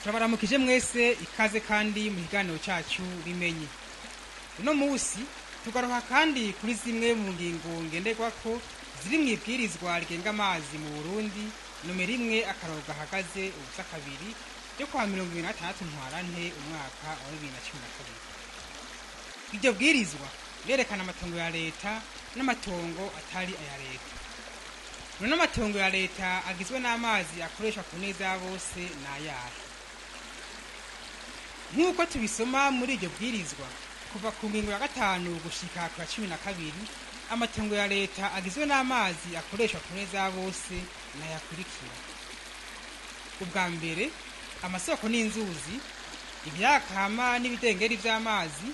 Turabaramukije mwese, ikaze kandi mu kiganiro cyacu Bimenye. Uno munsi tugaruka kandi kuri zimwe mu ngingo ngenderwako ziri mu ibwirizwa rigenga amazi mu Burundi nomero 1-02 ryo kwa 26 Ntwarante umwaka wa 2012. Iryo bwirizwa rirerekana amatongo ya leta n'amatongo atari aya leta. None amatongo ya leta agizwe n'amazi akoreshwa ku neza ya bose ni ayahe? Nk'uko tubisoma muri iryo bwirizwa kuva ku ngingo ya 5 gushika ku ya 12, amatongo ya leta agizwe n'amazi akoreshwa ku neza ya bose n'ayakurikira: ubwa mbere, amasoko n'inzuzi, ivyakama n'ibidengeri vy'amazi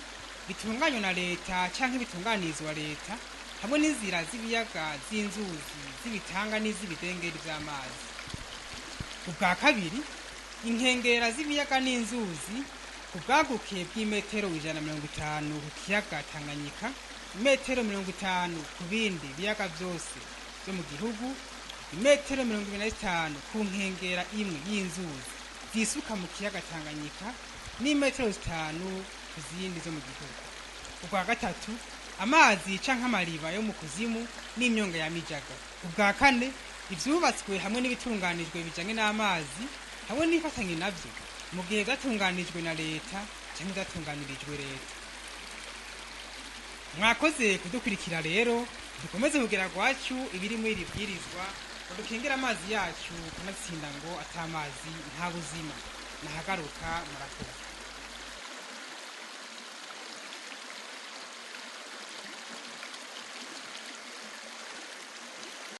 bitunganywa na leta canke bitunganirizwa leta, hamwe n'inzira z'ibiyaga, z'inzuzi, z'ibitanga n'iz'ibidengeri vy'amazi. Ubwa kabiri, inkengera z'ibiyaga n'inzuzi ku bwaguke bw'imetero 150 ku kiyaga Tanganyika, imetero 50 ku bindi biyaga vyose vyo mu gihugu, imetero 25 ku nkengera imwe y'inzuzi zisuka mu kiyaga Tanganyika, n'imetero 5 ku zindi zo mu gihugu. Ubwa gatatu, amazi canke amariba yo mu kuzimu n'imyonga ya mijaga. Ubwa kane, ivyubatswe hamwe n'ibitunganijwe bijanye n'amazi hamwe n'ifatanye navyo mu gihe vyatunganijwe na leta canke vyatunganirijwe leta. Mwakoze kudukurikira. Rero dukomeze kugira rwacu ibiri muri iri bwirizwa ngo dukingire amazi yacu, kanatsinda ngo atamazi nta buzima. Nahagaruka, murakoze.